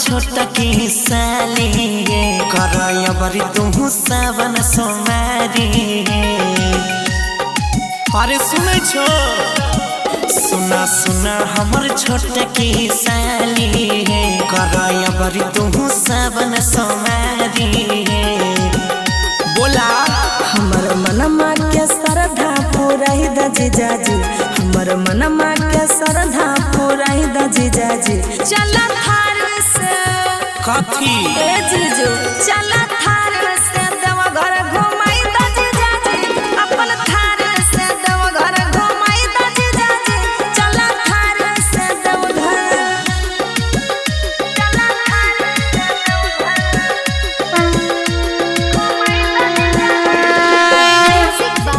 छोटा की साली करय बरी तुहु सावन सोमारी। अरे सुनै छो सुना सुना हमर छोटा की साली करय बरी तुहु सावन सोमारी। बोला हमर मनमा के श्रद्धा पुराई द जीजाजी, हमर मनमा के श्रद्धा पुराई द जीजाजी। चल थार से कथी ए जीजू, चल थार से देवघर घुमाई द जीजाजी, अपन थार से देवघर घुमाई द जीजाजी। चल थार से देवघर, चल थार से देवघर घुमाई द music by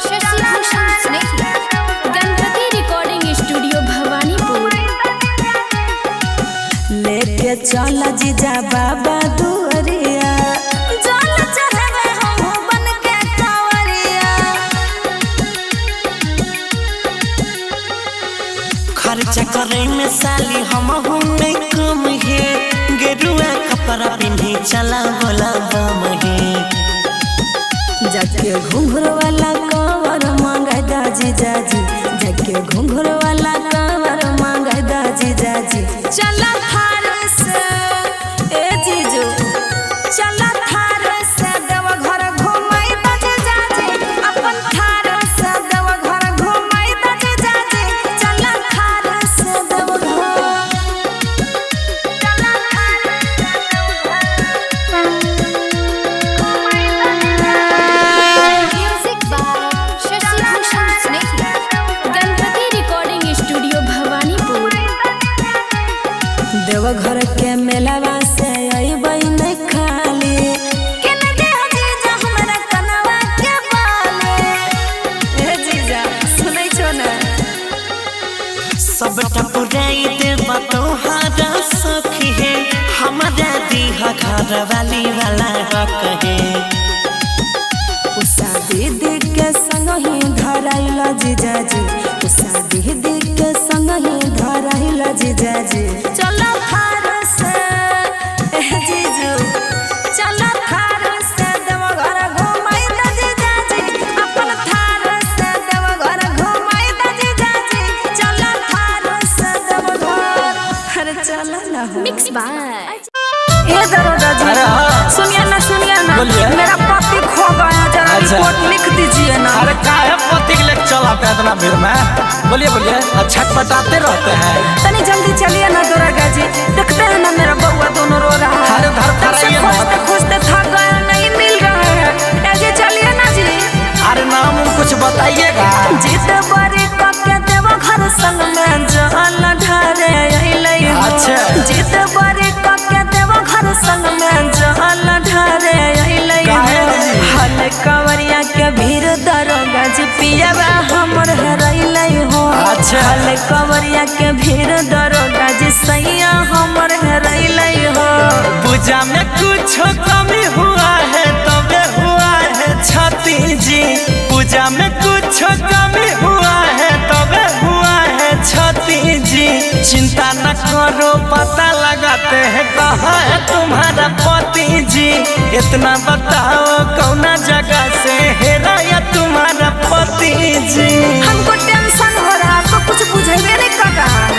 Shashi Bhushan Snehi, Ganpati recording studio Bhawanipur. लेके चल जीजा बाबा दुआरिया, जल चढ़ावे हम बन के कांवरिया। खर्चा करे में साली हम नहीं कम है, गेरुआ कपड़ा पिन्ही चला बोला बम है। जाके घुंघरू वाला कांवर मांगा दा जीजाजी, जाके घुंघरू वाला कांवर मांगा दा जीजाजी। चल थार से ए जीजू, चल थार से देवघर घुमाई दा जीजाजी, अपन थार से देवघर घुमाई दा जीजाजी। चल थार से देवघर, चल थार से देवघर घुमाई दा music by Shashi Bhushan Snehi, Ganpati recording studio Bhawanipur. Deoghar के मेलावा से अइबै नै खाली, केन दे हो जीजा हमरा कनवा के बाले। ए जीजा सुनै छो ना, सबटा पुराई देबा तोहारा सखी है, हमारा दीहा घर वाली वाला हक है। उषा दीदी के संग ही धराइल जीजाजी, उषा दीदी के संग ही धराइल जीजाजी। चल थार से ए जीजू, चल थार से देवघर घुमाई द जीजाजी, अपन थार से देवघर घुमाई द जीजाजी। चल थार से देवघर, अरे चल ना हो। मिक्स बाय ए दरोगा जी, अरे हाँ। सुनिए ना सुनिए ना, बोलिए। मेरा पति खो गया, जरा अच्छा। रिपोर्ट लिख दीजिए ना। अरे काहे पति के लेके चलाते हैं इतना भीड़ में? बोलिए बोलिए, अच्छा पटाते रहते हैं। तनी जल्दी चलिए ना दरोगा जी, देखते हैं ना मेरा बउआ दोनों रो रहा है। अरे धर तब से फराइए खोजते मत। खोजते थक गए, नहीं मिल रहा है। ऐसे चलिए ना जी। अरे नाम उम कुछ बताइएगा। जीत बड़ी कके देवघर संग में जल ढारे अइलै हो। अच्छा। जीत बड़ी कके देवघर संग में जल ढारे अइलै हो। काहे जी? हल कंवरिया के भीड़ दरोगा जी पियवा हमर हरैलै हो। अच्छा। हल कंवरिया के भीड़ दरोगा जी सैया हमर हरैलै हो। पूजा में कुछ कमी हुआ है तबे हुआ है छाती जी, पूजा में कुछ कमी हुआ है तबे हुआ है छाती जी। चिंता न करो पता लगाते हैं कहाँ है तुम्हारा पति जी, इतना बताओ कौना जगह से हेराया तुम्हारा पति जी। हमको टेंशन हो रहा है, आपको कुछ बुझेबे नहीं कर रहा है।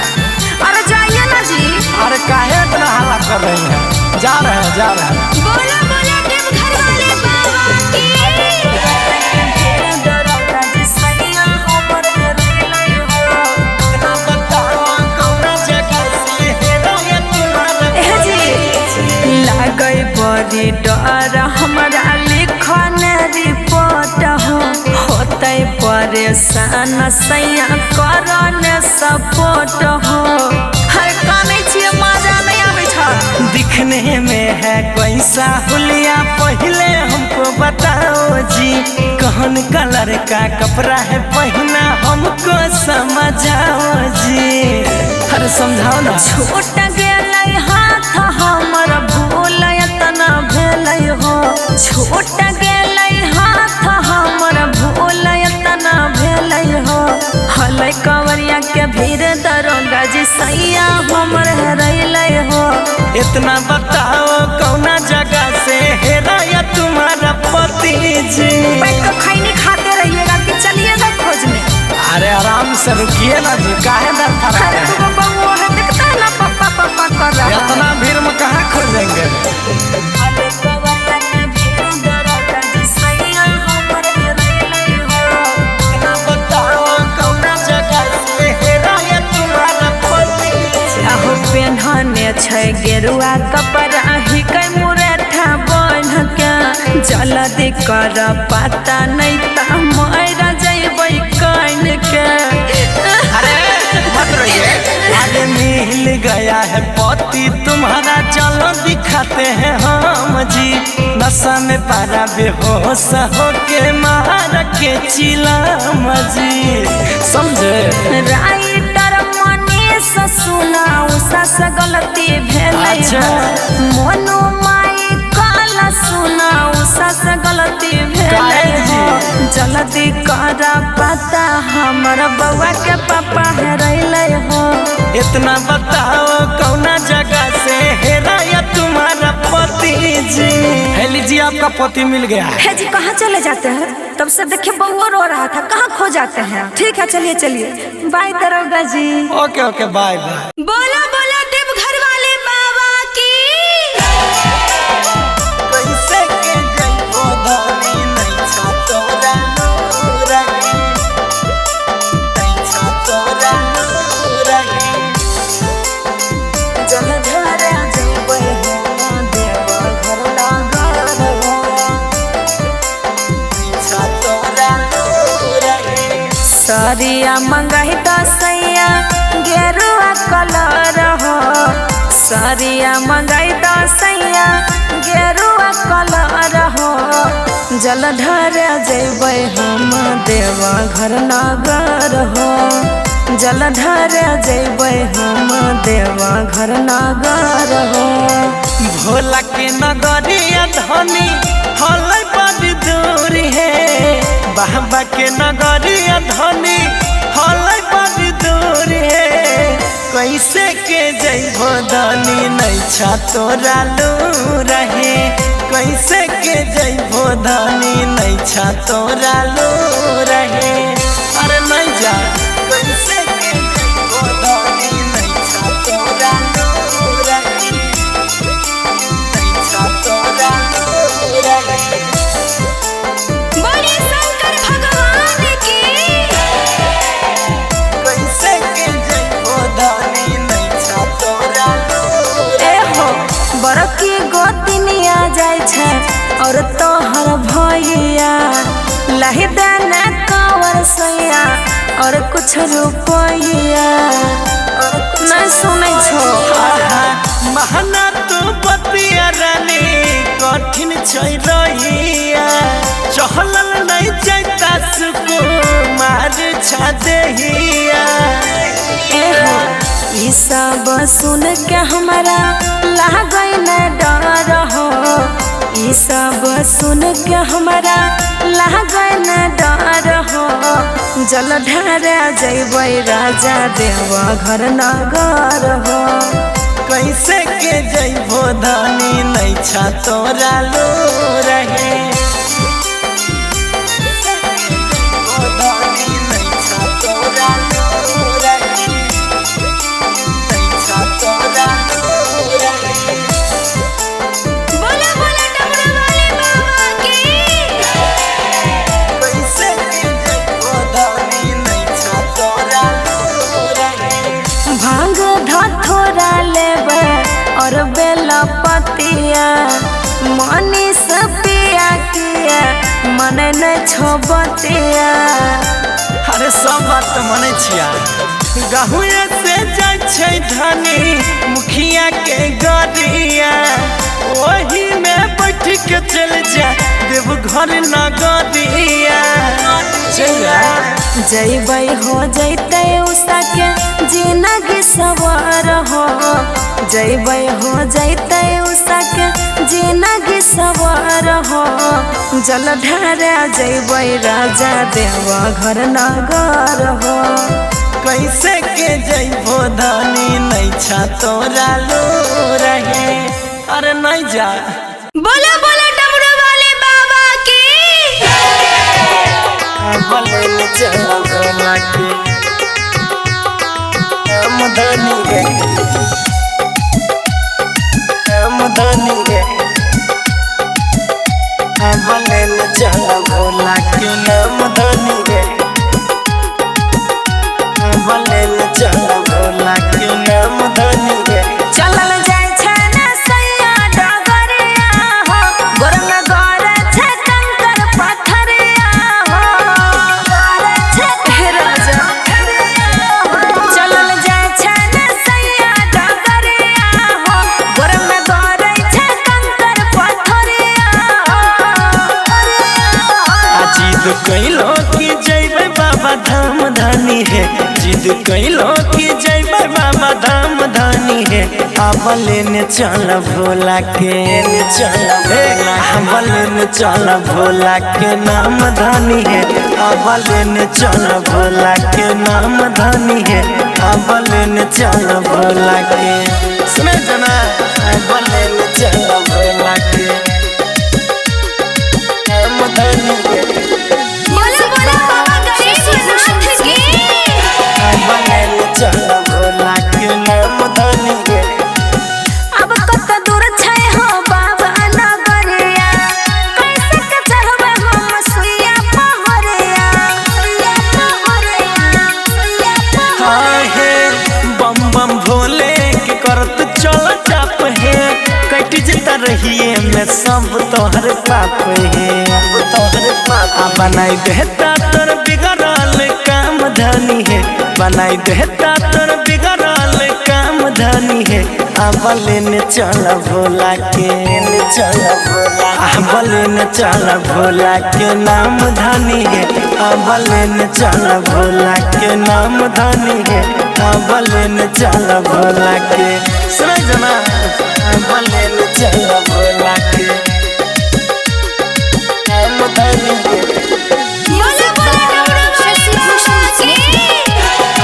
अरे जाइए ना जी। अरे काहे इतना हल्ला कर रही हैं? जा रहे हैं जा रहे हैं। बोला बोला देवघर वाले बाबा की। इतना बताओ कौना जगह से हेराया तुम्हारा लागै बड़ी डर हमरा लिखन रिपोर्ट हो, होतै परेशान सैया करन सपोर्ट हो। हर कानै छियै मजा नहीं आबै छ। दिखने में है कैसा हुलिया पहले हमको बताओ जी, कौन कलर का कपड़ा है पहना हमको समझाओ जी। अरे समझाओ ना। छूट गेलै हाथ हमर भूल एतना भेलै हो, छूट गेलै हाथ हमर भूल एतना भेलै हो। हलै कंवरिया के भीड़ दरोगा जी सैया हमर हरैलै हो। इतना बताओ कौना जगह से हेराया तुम्हारा पति जी। बैठ कर खैनी खाते रहिएगा कि चलिएगा खोजने। अरे आराम से रुकिए ना जी, काहे डर फरा अरे रहे तू बबुआ है, दिखता है ना पप्पा पप्पा कर रहा हैं? है। इतना भीड़ में कहाँ खोजेंगे। अरे कवरिया के भीड़ डरता जी सैया हमर हेरैले हो। इतना बताओ कौना जगह से हेराया तुम्हारा पति जी। अहो पेन्हने छै गेरुआ कपड़ा ही कै मुरेठा बान्ह के, जल्दी कर पता नहीं त मर जइबै कान के। अरे मत रोइए। अरे मिल गया है पति तुम्हारा, चलो दिखाते हैं हम जी। नशा में पारा बेहोश होके मार के चिलाम जी, समझे। राइटर मनीष सुनाउ सस गलती भेलै अच्छा। मोनू माई काल सुनाउ सस गलती भेलै काहे जी? जल्दी कर पता हमर बउआ के पापा हेरैले हो। इतना बताओ कौना जगह से हेराया तुम्हारा पति जी। है लीजिए आपका पति मिल गया। हे जी कहाँ चले जाते हैं, तब से देखिए बउआ रो रहा था, कहाँ खो जाते हैं। ठीक है चलिए चलिए, बाय दरोगा जी। ओके ओके बाय बाय। बोला बोला देवघर वाले बाबा की। कैसे के जइबो धनी नहीं छा तोरा रहे, नहीं छा तोरा रहे। जलधारा जइबै हम देवघर नगर हो। नहीं छा तोरा रहे। सरिया मंगाही दसैया गेरुआ कलर हो। सरिया मंगाई दसैया गेरुआ कलर हो। जलधारा जइबै हम देवघर नगर हो। जलधारा जइबै हम देवघर नगर हो। भोला के नगरिया धनी हलै बड़ी दूर है, बाबा के नगरिया धनी हलै बड़ी दूर है। कैसे के जइबो धनी नहीं छा तोरा लू रहे, कैसे के जइबो धनी नहीं छा तोरा लू रहे। अरे नहीं जा। कैसे के जइबो धनी नहीं छा तोरा लू रहे, नहीं छा तोरा लू रहे। बोलिए शंकर भगवान की। कैसे के जइबो धनी नहीं छा तोरा लू ए हो बड़की गोतिनिया जाइ छै और तोहर भैया लही देने कांवर सैया और कुछ रुपैया। नहीं सुनै छो। महना तू बतिया रानी कठिन छै रहिया, चहलल नहीं जाता सुकुमार छा देहिया। ए हो ई सब सुन के हमरा लागै न डर हो। ई सब सुन के हमरा लागै न डर हो। जलधारा जइबै राजा देवघर नगर हो। कैसे के जइबो धनी नहीं छा तोरा लो रहे, धनी नहीं छा तोरा लो रहे, नहीं छा तोरा लो रहे। बोला बोला डमरू वाले बाबा की। कैसे के जइबो धनी नहीं छा तोरा लो रहे। भांग धथोरा लेबै और बेल पतिया मनीष पिया किया मन नै छो बतिया। अरे सब बात तो मने छिया। गहुए से जाइ छै धनी मुखिया के गरिया, ओही में बैठ के चल जा देवघर नगरिया। चल जा। जइबै हो जइतै उषा के जिनगी सवार हो। जइबै हो जइतै उषा के जिनगी सवार हो। जलधारा जइबै राजा देवघर नगर हो। कैसे के जइबो धनी नहीं छा तोरा लो रहे। अरे नहीं जा। बोला बोला डमरू वाले बाबा की। बोले चलो भोला के नाम धनी रे, नाम धनी रे। बोले चलो भोला के नाम धनी रे, बोले चलो भोला के नाम धनी रे। चलल जाय छै ने सैया डगरिया हो, गोरन गोर छै कंकर पत्थरिया हो, गोर छै हे राजा। चलल जाय छै ने सैया डगरिया हो, गोरन गोर छै कंकर पत्थरिया हो। जिद कैलो कि जइबै बाबा धाम धनी हे, जिद कैलो कि जइबै बाबा धाम धनी हे। आब लेने चल भोला के, चल आब लेने चल भोला के नाम धनी हे। आब लेने चल भोला के नाम धनी हे, आब लेने चल भोला के। सुने जना आब लेने चल भोला के नाम धनी हे। बोला बोला बाबा गरीबनाथ की। आब लेने चल भोला के नाम धनी हे। अब कत दूर छै हो बाबा नगरिया, कैसे के चढ़बै हम सुइया पहरिया, सुइया पहरिया, सुइया पहरिया। हे बम बम भोले के करत चल जाप हे, कट जता रहिए में सब तोहर पाप हे, तोहर पाप। आ बनाई देता तोर बिगड़ल काम धनी हे, बनाई देता तोर बिगड़ल काम धनी हे। आब लेने चल भोला के, चल भोला। आब लेने चल भोला के नाम धनी हे, आब लेने चल भोला के नाम धनी हे। आब लेने चल भोला के। सुना जना आब लेने चल भोला के नाम धनी हे। बोला बोला डमरू वाले बाबा की।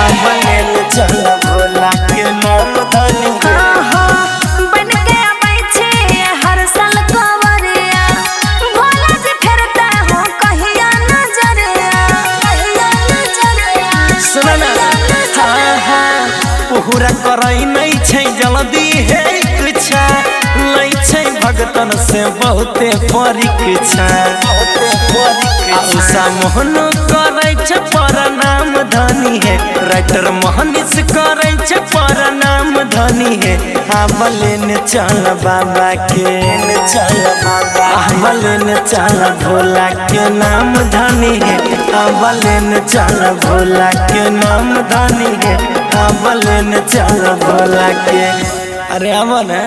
आब लेने चल भोला के नाम धनी हे। बन के आबै छै हर साल कंवरिया, भोला जी फेरता हो कहिया नजरिया, कहिया नजरिया। सुना ना हाँ हाँ पूरा करई नहीं छै जल्दी हे इच्छा, लै छै भगतन से बहुते परीक्षा, बहुते परीक्षा। उषा मोहन करै छै परनाम धनी हे, राइटर मोहनिस करै छै परनाम धनी हे। आब लेने चल बाबा के, चल बाबा। आब लेने चल भोला के नाम धनी हे, आब लेने चल भोला के नाम धनी हे। आब लेने चल भोला के। अरे आब ना।